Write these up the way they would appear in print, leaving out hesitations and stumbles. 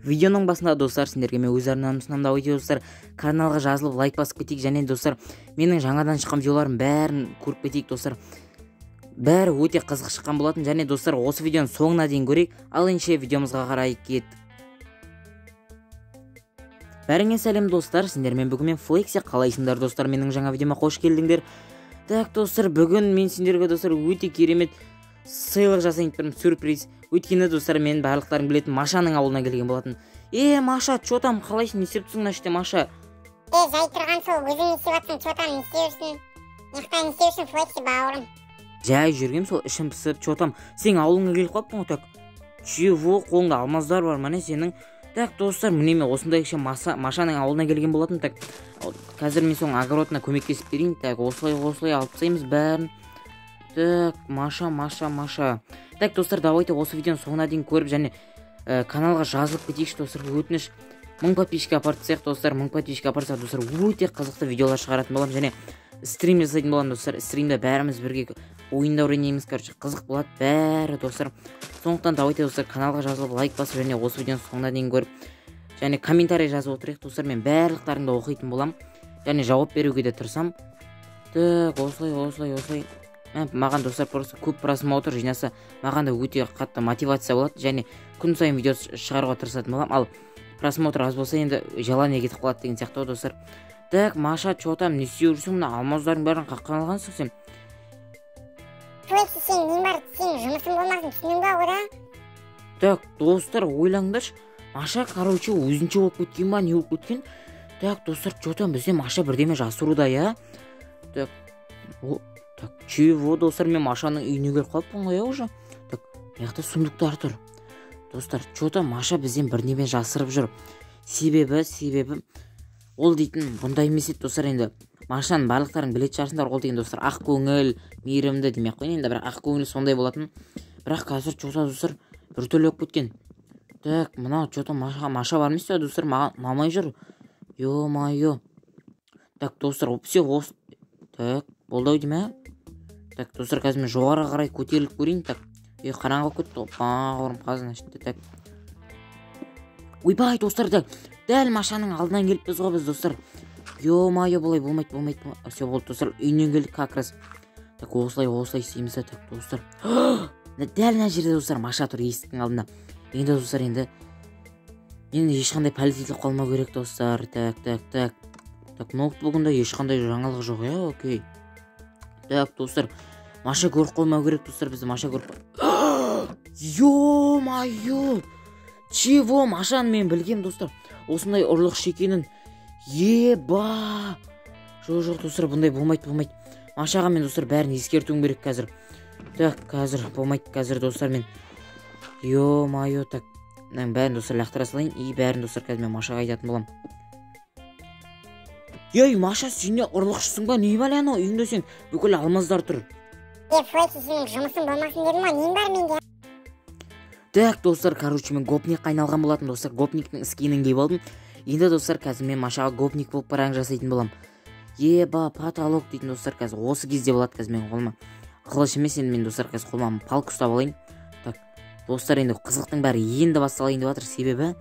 Видеоның басында, достар, сендерге мен өз арнамды ұсынамын. Давайте, достар, каналға жазылып, лайк басып кетейік. Және, достар, менің жаңадан шыққан видеоларым бәрін көріп кетейік, достар. Бәрі өте қызық шыққан болатын. Және, достар, осы видеоның соңына дейін көрейік. Ал ендеше видеомызға қарай кеттік. Бәріңе сәлем, достар, сендермен бүгін мен, Флекси. Қалайсыңдар, достар? Менің жаңа видеома қош келдіңдер. Так, достар, бүгін мен сендерге, достар, өте керемет сыйлық жасайын деп тұрмын, сюрприз. Өйткені, достар, мен барлықтарың білетін Машаның ауылына келген болатын. Е, Маша, чё там, қалайсың, не істеп тұрсың мына жерде, Маша? Е, жай тұрған сол, өзің не істеп жатсың, чё там, не істеп жүрсің? Мына не істеп жүрсің, Флекси бауырым? Жай жүргем сол, ішім пысып. Чё там, сенің ауылыңа келіп қалыппын ғой. Так, чего, қолыңда алмаздар бар ма, не сенің? Так, достар, міне, мен осындай кіші Машаның ауылына келген болатын. Так, қазір мен соның огородына көмектесіп берейін. Так, осылай, осылай алып тастаймыз бәрін. Так, Маша, Маша, Маша. Так, достар, давайте осы видеоның соңына дейін көріп және каналға жазылып кетейікші, достар, өтініш. 1000 подписчик апарып тастайық, достар. 1000 подписчик апарсақ, достар, өте қызықты видеолар шығаратын боламын және стрим жасайтын боламын, достар. Стримде бәріміз бірге ойындар ойнаймыз, короче, қызық болады бәрі, достар. Сондықтан давайте, достар, каналға жазылып, лайк басып және осы видеоның соңына дейін көріп және комментарий жазып отырайық, достар. Мен барлықтарыңды оқитын боламын және жауап беруге де тырысамын. Так, осылай, осылай, осылай. Маған, достар, просто көп просмотр жинаса, маған да өте қатты мотивация болады және күн сайын видео шығаруға тырысатын боламын. Ал просмотр аз болса, енді желание кетіп қалады деген сияқты ғой, достар. Так, Маша, чё там, не істеп жүрсің? Мына алмаздардың бәрін қаққан алғансың сен. Флекси, сен нең бар, сенің жұмысың болмасын, түсіндің ба ода? Так, достар, ойлаңдаршы, Маша, короче, өзінше болып кеткен ба, не болып кеткен? Так, достар, чё там, бізде Маша бірдеме жасыруда, иә. Так, о, так, чего, достар, мен Машаның үйіне келіп қалыппын ғой, иә, уже. Так, мына жақта сундуктар тұр. Достар, чё там, Маша бізден бірдеме жасырып жүр. Себебі ол дейтін бұндай емес еді, достар. Енді Машаның барлықтарың білетін шығарсыңдар, ол деген, достар, ақ көңіл, мейірімді демей ақ қояйын енді, бірақ ақ көңіл сондай болатын. Бірақ қазір чё-то, достар, біртүрлі болып кеткен. Так, мынау чё-то Маша бар емес пе, достар, маған ұнамай жүр. Ё-моё. Так, достар, все, осы. Так, болды ау деймін, ә? Так, достар, қазір мен жоғары қарай көтеріліп көрейін. Так, е, қараңғы болып кетті ғой, бауырым, қазір ішінде. Так. Ойбай, достар, так, дәл Машаның алдынан келіппіз ғой біз, достар. Ё-моё, бұлай болмайды, болмайды. Все, болды, достар, үйінен келдік как раз. Так, осылай, осылай істейміз да. Так, достар. Дәл мына жерде, достар, Маша тұр есіктің алдында. Енді, достар, енді ешқандай полетеліп қалмау керек, достар. Так, так, так. Так, ноутбугында ешқандай жаңалық жоқ, иә, окей. Так, достар, Маша көріп қоймау керек, достар, бізді Маша көріп. Ё-моё! Чего, Машаны мен білгем, достар, осындай ұрлықшы екенін. Еба! Жоқ, жоқ, достар, бұндай болмайды, болмайды. Машаға мен, достар, бәрін ескертуім керек қазір. Так, қазір болмайды, қазір, достар, мен. Ё-моё, так. Мынаның бәрін, достар, лақтыра салайын. И бәрін, достар, қазір мен Машаға айтатын боламын. Ей, Маша, сен не, ұрлықшысың ба? Не бәле, анау үйіңде сен бүкіл алмаздар тұр. Е, Флекси, сенің жұмысың болмасын дедім ғой, нең бар менде? Так, достар, короче, мен гопникқа айналған болатын, достар, гопниктің скинін киіп алдым. Енді, достар, қазір мен Машаға гопник болып пранк жасайтын боламын. Еба, потолок дейтін, достар, қазір осы кезде болады. Қазір менің қолыма қылыш емес, енді мен, достар, қазір қолыма палка ұстап алайын. Так, достар, енді қызықтың бәрі енді басталайын деп жатыр, себебі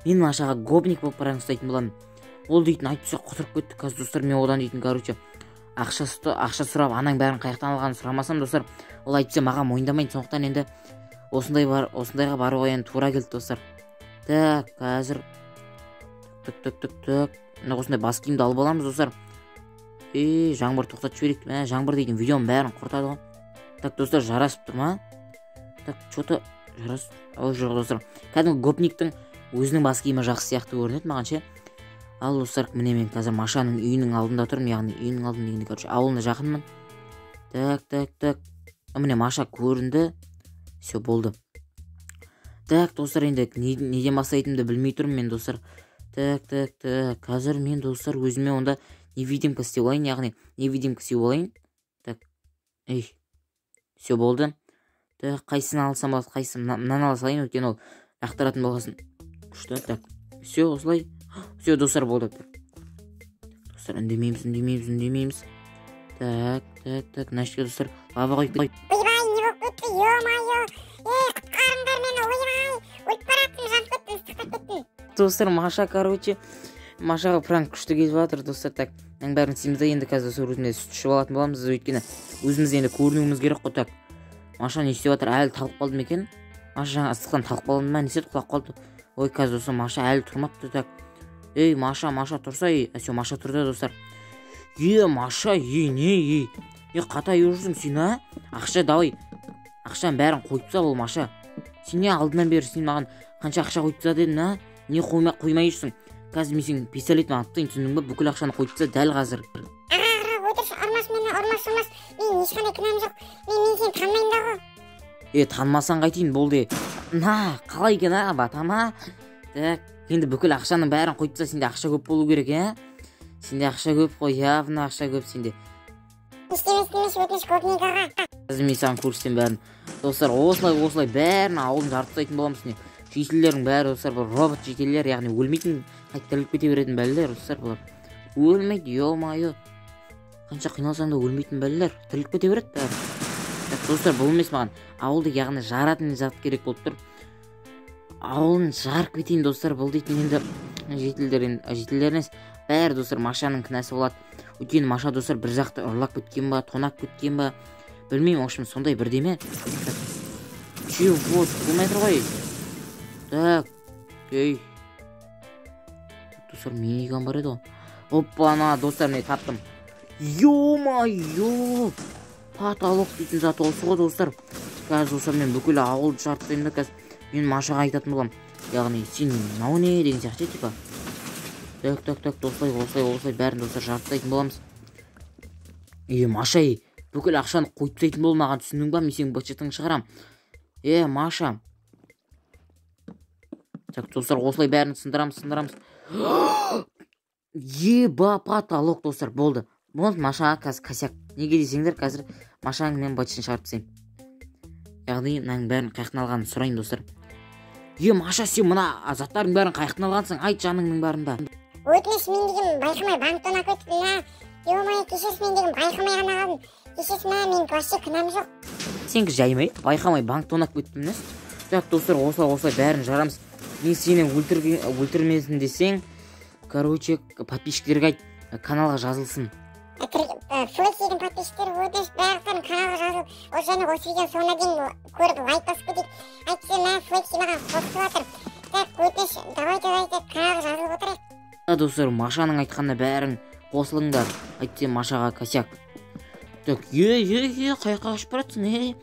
мен Машаға гопник болып пранк ұстайтын боламын. Ол дейтін әйтпесе құтырып кетті. Қазір, достар, мен одан дейтін, короче, ақша сұрап, анаң бәрін қаяқтан алғанын сұрамасам, достар, ол әйтпесе маған мойындамайды. Сондықтан енді осындай бар, осындайға баруға енді тура келді, достар. Так, қазір тік, тік, тік, тік, мына осындай бас киімді алып аламыз, достар. Е, жаңбыр тоқтатып жіберейік. Мә, жаңбыр дейтін видеоның бәрін құртады ғой. Так, достар, жарасып тұр ма? Так, чё-то жарас. Ой, жоқ, достар, кәдімгі гопниктің өзінің бас киімі жақсы сияқты көрінеді маған ше. Ал, достар, міне, мен қазір Машаның үйінің алдында тұрмын, яғни үйінің алдында дегенде, короче, ауылына жақынмын. Так, так, так, міне, Маша көрінді. Все, болды. Так, достар, енді неден бастайтынымды білмей тұрмын мен, достар. Так, так, так, қазір мен, достар, өзіме онда невидимка істеп алайын, яғни невидимка істеп алайын. Так, ей, все, болды. Так, қайсысын алсам болады, қайсысын? Мынаны ала салайын, өйткені ол лақтыратын болғасын күшті. Так, все, осылай. Все, достар, болды. Достар, үндемейміз, үндемейміз, үндемейміз. Так, так, так, мына жерге, достар, лава құйып. Ойбай, не болып кетті, ё-моё! Ей, құтқарыңдар мені, ойбай! Өліп баратырмын, жанып кеттім, ыстықтап кеттім. Достар, Маша, короче, Машаға пранк күшті кетіп жатыр, достар. Так, мынаның бәрін істейміз да, енді қазір, достар, өзіміз сүт ішіп алатын боламыз, өйткені өзіміз енді көрінуіміз керек қой. Так, Маша не істеп жатыр? Әлі талып қалды ма екен? Маша жаңа ыстықтан талып қалды ма, не істеді, құлап қалды. Ой, қазір, достар, Маша әлі тұрмапты. Так, ей, Маша, Маша, тұрса, ей. Все, Маша тұрды, достар. Е, Маша, ей, не, ей, не қатайып жүрсің сен, а? Ақша, давай, ақшаның бәрін қойып таста. Ол, Маша, сен не, алдынан бері сен маған қанша ақша қойып таста дедің, а? Не қоймай жүрсің? Қазір мен сенің пистолетімді атып тастайын, түсіндің ба? Бүкіл ақшаны қойып таста дәл қазір. Аға, аға, өтірік, ұрмашы мені, ұрмашы, ұрмашы. Менің ешқандай кінәм жоқ. Мен сені танымаймын да ғой. Е, танымасаң қайтейін, болды. На, қалай екен, а, бата ма? Так, енді бүкіл ақшаның бәрін қойып таста. Сенде ақша көп болу керек, иә? Сенде ақша көп қой, явно ақша көп сенде. Ештеме істемеші, өтініш, гопник аға. Қазір мен саған көрсетемін бәрін. Достар, осылай, осылай бәрін, ауылын жарып тастайтын боламыз. Не, жительдердің бәрі, достар, бұл робот жительдер, яғни өлмейтін, қайтып тіріліп кете беретін бәлелер, достар. Бұлар өлмейді, ё-моё, қанша қиналсаң да өлмейтін бәлелер, тіріліп кете береді бәрі. Так, достар, бұл емес, маған ауылды, яғни жаратын зат керек болып тұр. Ауылын жарып кетейін, достар. Бұл дейтін енді жительдер, енді жительдер емес, бәрі, достар, Машаның кінәсі болады, өйткені Маша, достар, бір жақты ұрлап кеткен ба, тонап кеткен ба, білмеймін, в общем, сондай бірдеме. Так, чего болмай тұр ғой? Так, ей, достар, миниган бар еді ғой. Опа, ана, достар, міне, таптым. Ё-моё, потолок дейтін зат осы ғой, достар. Қазір, достар, мен бүкіл ауылды жарып тастаймын да, қазір мен Машаға айтатын боламын, яғни сен мынау не деген сияқты, типа. Так, так, так, осылай, осылай, осылай бәрін, достар, жарып тастайтын боламыз. Е, Маша, ей, бүкіл ақшаны қойып тастайтын бол маған, түсіндің ба? Мен сенің бюджетіңді шығарамын, е, Маша. Так, достар, осылай бәрін сындырамыз, сындырамыз. Еба, потолок, достар, болды, болды. Машаға қазір косяк. Неге десеңдер, қазір Машаның мен бюджетін шығарып тастаймын, яғни мынаның бәрін қаяқтан алғанын сұрайын, достар. Е, Маша, сен мына заттардың бәрін қаяқтан алғансың, айт, жаныңның барында. Өтініш, мен деген байқамай банк тонап кетіппін, а. Ё-моё, кешірші, мен деген байқамай ғана қалдым, кешірші, мә, менің вообще кінәм жоқ. Сенікі жай ма, байқамай банк тонап кеттім несі? Так, достар, осылай, осылай бәрін жарамыз. Мен сені өлтірмесін десең, короче, подписчиктерге айт, каналға жазылсын. Флексидің подписчиктері, өтініш, барлықтарың каналға жазылып, осы және осы видеоның соңына дейін көріп, лайк басып кетейік, әйтпесе, мә, Флекси маған қорқытып жатыр. Так, өтініш, давайте, давайте, каналға жазылып отырайық. Да, достар, Машаның айтқанына бәрің қосылыңдар, әйтпесе Машаға косяк. Так, е, е, е, қай жаққа қашып бара жатсың, е,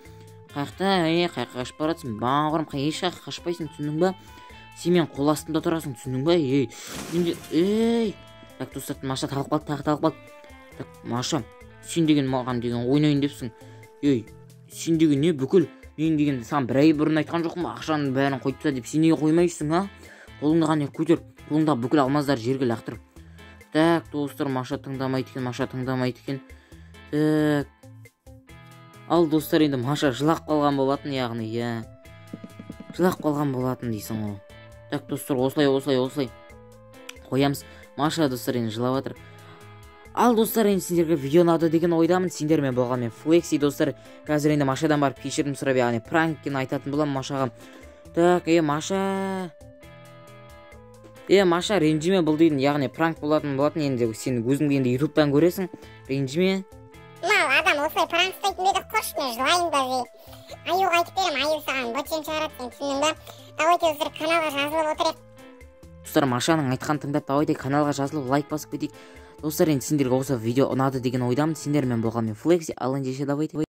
қай жақта, е, қай жаққа қашып бара жатсың, бауырым? Еш жаққа қашпайсың, түсіндің ба? Сен менің қол астымда тұрасың, түсіндің ба? Ей, енді, ей. Так, достар, Маша талып қалды, тағы талып қалды. Так, Маша, сен деген маған деген ойнайын депсің. Ей, сен деген не, бүкіл мен деген саған бір ай бұрын айтқан жоқпын ба, ақшаның бәрін қойып таста деп? Сен неге қоймайсың, а? Қолыңды қане көтер, қолыңдағы бүкіл алмаздарды жерге лақтыр. Так, достар, Маша тыңдамайды екен, Маша тыңдамайды екен. Так, ал, достар, енді Маша жылап қалған болатын, яғни, иә, жылап қалған болатын дейсің ғой. Так, достар, осылай, осылай, осылай қоямыз. Маша, достар, енді жылап жатыр. Ал, достар, енді сендерге видео ұнады деген ойдамын. Сендермен болған мен, Флекси. Достар, қазір енді Машадан барып кешірім сұрап, яғни пранкін айтатын боламын Машаға. Так, е, Маша, е, Маша, ренжіме, бұл дейтін, яғни пранк болатын. Енді сен өзің енді Ютубтан көресің, ренжіме. Мал адам осылай пранк ұстайтын ба еді? Қош, мен жылайын ба? Аюға айтып беремін, аю саған бөтен шығарады, сен түсіндің ба? Давайте, достар, каналға жазылып отырайық. Достар, Машаның айтқанын тыңдап, давайте каналға жазылып, лайк басып кетейік. Достар, енді сендерге осы видео ұнады деген ойдамын. Сендермен болған мен, Флекси. Ал ендеше, давайте.